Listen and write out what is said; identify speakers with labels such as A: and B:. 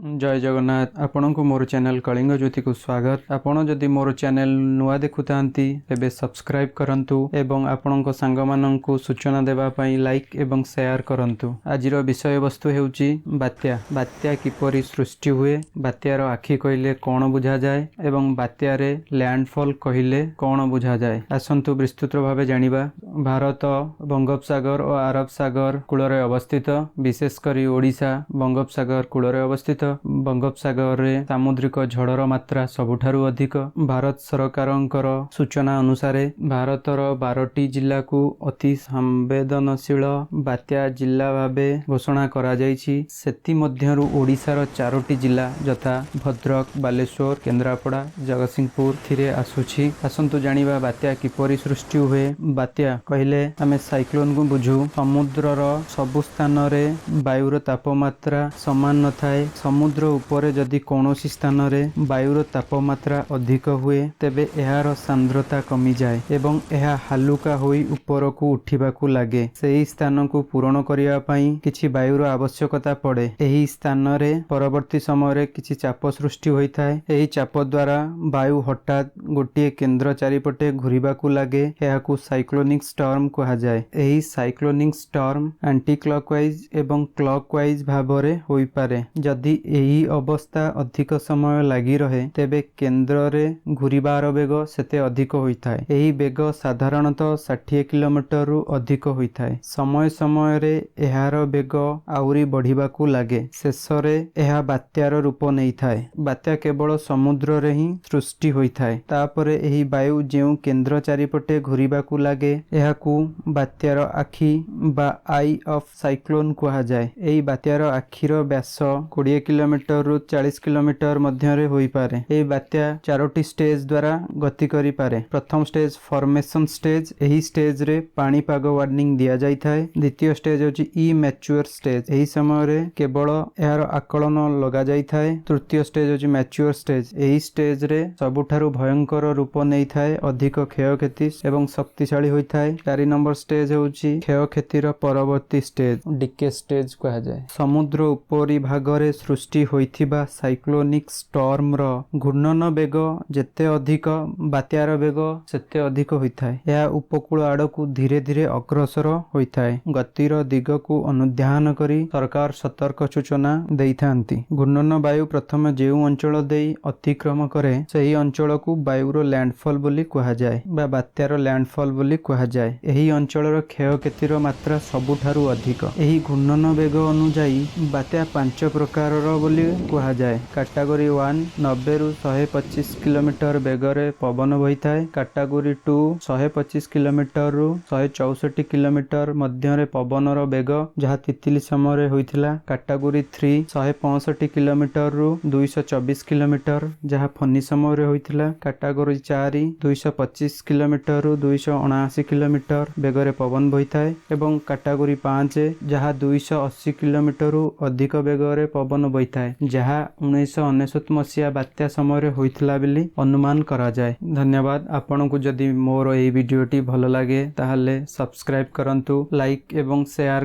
A: ଜୟ ଜଗନ୍ନାଥ। ଆପଣଙ୍କୁ ମୋର ଚ୍ୟାନେଲ କଳିଙ୍ଗ ଜ୍ୟୋତିକୁ ସ୍ୱାଗତ। ଆପଣ ଯଦି ମୋର ଚ୍ୟାନେଲ ନୂଆ ଦେଖୁଥାନ୍ତି, ତେବେ ସବସ୍କ୍ରାଇବ୍ କରନ୍ତୁ ଏବଂ ଆପଣଙ୍କ ସାଙ୍ଗମାନଙ୍କୁ ସୂଚନା ଦେବା ପାଇଁ ଲାଇକ୍ ଏବଂ ସେୟାର କରନ୍ତୁ। ଆଜିର ବିଷୟବସ୍ତୁ ହେଉଛି ବାତ୍ୟା। ବାତ୍ୟା କିପରି ସୃଷ୍ଟି ହୁଏ, ବାତ୍ୟାର ଆଖି କହିଲେ କ'ଣ ବୁଝାଯାଏ ଏବଂ ବାତ୍ୟାରେ ଲ୍ୟାଣ୍ଡଫଲ୍ କହିଲେ କ'ଣ ବୁଝାଯାଏ, ଆସନ୍ତୁ ବିସ୍ତୃତ ଭାବେ ଜାଣିବା। ଭାରତ ବଙ୍ଗୋପସାଗର ଓ ଆରବ ସାଗର କୂଳରେ ଅବସ୍ଥିତ। ବିଶେଷ କରି ଓଡ଼ିଶା ବଙ୍ଗୋପସାଗର କୂଳରେ ଅବସ୍ଥିତ। ବଙ୍ଗୋପସାଗରରେ ସାମୁଦ୍ରିକ ଝଡ଼ର ମାତ୍ରା ସବୁଠାରୁ ଅଧିକ। ଭାରତ ସରକାରଙ୍କର ସୂଚନା ଅନୁସାରେ ଭାରତର 12ଟି ଜିଲ୍ଲାକୁ ଅତି ସମ୍ବେଦନଶୀଳ ବାତ୍ୟା ଜିଲ୍ଲା ଭାବେ ଘୋଷଣା କରାଯାଇଛି। ସେଥିମଧ୍ୟରୁ ଓଡ଼ିଶାର ଚାରୋଟି ଜିଲ୍ଲା ଯଥା ଭଦ୍ରକ, ବାଲେଶ୍ୱର, କେନ୍ଦ୍ରାପଡ଼ା, ଜଗତସିଂହପୁର ଏଥିରେ ଆସୁଛି। ଆସନ୍ତୁ ଜାଣିବା ବାତ୍ୟା କିପରି ସୃଷ୍ଟି ହୁଏ। ବାତ୍ୟା କହିଲେ ଆମେ ସାଇକ୍ଲୋନକୁ ବୁଝୁ। ସମୁଦ୍ରର ସବୁ ସ୍ଥାନରେ ବାୟୁର ତାପମାତ୍ରା ସମାନ ନଥାଏ। ସମୁଦ୍ର ଉପରେ ଯଦି କୌଣସି ସ୍ଥାନରେ ବାୟୁର ତାପମାତ୍ରା ଅଧିକ ହୁଏ, ତେବେ ଏହାର ସାନ୍ଦ୍ରତା କମିଯାଏ ଏବଂ ଏହା ହାଲୁକା ହୋଇ ଉପରକୁ ଉଠିବାକୁ ଲାଗେ। ସେହି ସ୍ଥାନକୁ ପୂରଣ କରିବା ପାଇଁ କିଛି ବାୟୁର ଆବଶ୍ୟକତା ପଡ଼େ। ଏହି ସ୍ଥାନରେ ପରବର୍ତ୍ତୀ ସମୟରେ କିଛି ଚାପ ସୃଷ୍ଟି ହୋଇଥାଏ। ଏହି ଚାପ ଦ୍ୱାରା ବାୟୁ ହଠାତ୍ ଗୋଟିଏ କେନ୍ଦ୍ର ଚାରିପଟେ ଘୁରିବାକୁ ଲାଗେ। ଏହାକୁ ସାଇକ୍ଲୋନିକ୍ ଷ୍ଟର୍ମ କୁହାଯାଏ। ଏହି ସାଇକ୍ଲୋନିକ୍ ଷ୍ଟର୍ମ ଆଣ୍ଟି କ୍ଲକୱାଇଜ ଏବଂ କ୍ଲକୱାଇଜ ଭାବରେ ହୋଇପାରେ। ଯଦି ଏହି ଅବସ୍ଥା ଅଧିକ ସମୟ ଲାଗି ରହେ, ତେବେ କେନ୍ଦ୍ରରେ ଘୁରିବାର ବେଗ ସେତେ ଅଧିକ ହୋଇଥାଏ। ଏହି ବେଗ ସାଧାରଣତଃ 60 କିଲୋମିଟରରୁ ଅଧିକ ହୋଇଥାଏ। ସମୟ ସମୟରେ ଏହାର ବେଗ ଆହୁରି ବଢ଼ିବାକୁ ଲାଗେ। ଶେଷରେ ଏହା ବାତ୍ୟାର ରୂପ ନେଇଥାଏ। ବାତ୍ୟା କେବଳ ସମୁଦ୍ରରେ ହିଁ ସୃଷ୍ଟି ହୋଇଥାଏ। ତାପରେ ଏହି ବାୟୁ ଯେଉଁ କେନ୍ଦ୍ର ଚାରିପଟେ ଘୁରିବାକୁ ଲାଗେ, ଏହାକୁ ବାତ୍ୟାର ଆଖି ବା I of cyclone କୁହାଯାଏ। ଏହି ବାତ୍ୟାର ଆଖିର ବ୍ୟାସ 20 କିଲୋମିଟରରୁ 40 କିଲୋମିଟର ମଧ୍ୟରେ ହୋଇପାରେ। ଏହି ବାତ୍ୟା ଚାରୋଟି ଷ୍ଟେଜ ଦ୍ୱାରା ଗତି କରିପାରେ। ପ୍ରଥମ ଷ୍ଟେଜ ଫର୍ମେସନ ଷ୍ଟେଜ। ଏହି ଷ୍ଟେଜରେ ପାଣିପାଗ ୱାର୍ଣ୍ଣିଂ ଦିଆଯାଇଥାଏ। ଦ୍ୱିତୀୟ ଷ୍ଟେଜ ହେଉଛି ଇମ୍ୟାଚୁଅର ଷ୍ଟେଜ। ଏହି ସମୟରେ କେବଳ ଏହାର ଆକଳନ ଲଗାଯାଇଥାଏ। ତୃତୀୟ ଷ୍ଟେଜ ହେଉଛି ମ୍ୟାଚୁଅର ଷ୍ଟେଜ। ଏହି ଷ୍ଟେଜରେ ସବୁଠାରୁ ଭୟଙ୍କର ରୂପ ନେଇଥାଏ, ଅଧିକ କ୍ଷୟକ୍ଷତି ଏବଂ ଶକ୍ତିଶାଳୀ ହୋଇଥାଏ। 4 ନମ୍ବର ଷ୍ଟେଜ ହେଉଛି କ୍ଷୟକ୍ଷତିର ପରବର୍ତ୍ତୀ ଷ୍ଟେଜ, ଡିକେ ଷ୍ଟେଜ କୁହାଯାଏ। ସମୁଦ୍ର ଉପରି ଭାଗରେ ସୃଷ୍ଟି ହୋଇଥିବା ସାଇକ୍ଲୋନିକ୍ ଷ୍ଟର୍ମର ଘୂର୍ଣ୍ଣନ ବେଗ ଯେତେ ଅଧିକ, ବାତ୍ୟାର ବେଗ ସେତେ ଅଧିକ ହୋଇଥାଏ। ଏହା ଉପକୂଳ ଆଡ଼କୁ ଧୀରେ ଧୀରେ ଅଗ୍ରସର ହୋଇଥାଏ। ଗତିର ଦିଗକୁ ଅନୁଧ୍ୟାନ କରି ସରକାର ସତର୍କ ସୂଚନା ଦେଇଥାନ୍ତି। ଘୂର୍ଣ୍ଣନ ବାୟୁ ପ୍ରଥମେ ଯେଉଁ ଅଞ୍ଚଳ ଦେଇ ଅତିକ୍ରମ କରେ, ସେହି ଅଞ୍ଚଳକୁ ବାୟୁର ଲ୍ୟାଣ୍ଡଫଲ୍ ବୋଲି କୁହାଯାଏ ବା ବାତ୍ୟାର ଲ୍ୟାଣ୍ଡଫଲ୍ ବୋଲି କୁହାଯାଏ। ଏହି ଅଞ୍ଚଳର କ୍ଷୟକ୍ଷତିର ମାତ୍ରା ସବୁଠାରୁ ଅଧିକ। ଏହି ଘୂର୍ଣ୍ଣନ ବେଗ ଅନୁଯାୟୀ ବାତ୍ୟା ପାଞ୍ଚ ପ୍ରକାରର ବୋଲି କୁହାଯାଏ। କାଟାଗୋରୀ 1, 90ରୁ 125 କିଲୋମିଟର ବେଗରେ ପବନ ବହିଥାଏ। କାଟାଗୋରୀ 2, 125 କିଲୋମିଟରରୁ 164 କିଲୋମିଟର ମଧ୍ୟରେ ପବନର ବେଗ, ଯାହା ତିତିଲି ସମୟରେ ହୋଇଥିଲା। କାଟାଗୋରୀ 3, 165 କିଲୋମିଟରରୁ 224 କିଲୋମିଟର, ଯାହା ଫନି ସମୟରେ ହୋଇଥିଲା। କାଟାଗୋରୀ 4, 225 କିଲୋମିଟରରୁ 279 କିଲୋମିଟର ବେଗରେ ପବନ ବହିଥାଏ ଏବଂ କାଟାଗୋରୀ 5, ଯାହା 280 କିଲୋମିଟରରୁ ଅଧିକ ବେଗରେ ପବନ ବହିଥାଏ, ଯାହା 1999 ମସିହା ବାତ୍ୟା ସମୟରେ ହୋଇଥିଲା ବୋଲି ଅନୁମାନ କରାଯାଏ। ଧନ୍ୟବାଦ। ଆପଣଙ୍କୁ ଯଦି ମୋର ଏହି ଭିଡ଼ିଓଟି ଭଲ ଲାଗେ, ତାହେଲେ ସବସ୍କ୍ରାଇବ୍ କରନ୍ତୁ, ଲାଇକ୍ ଏବଂ ସେୟାର।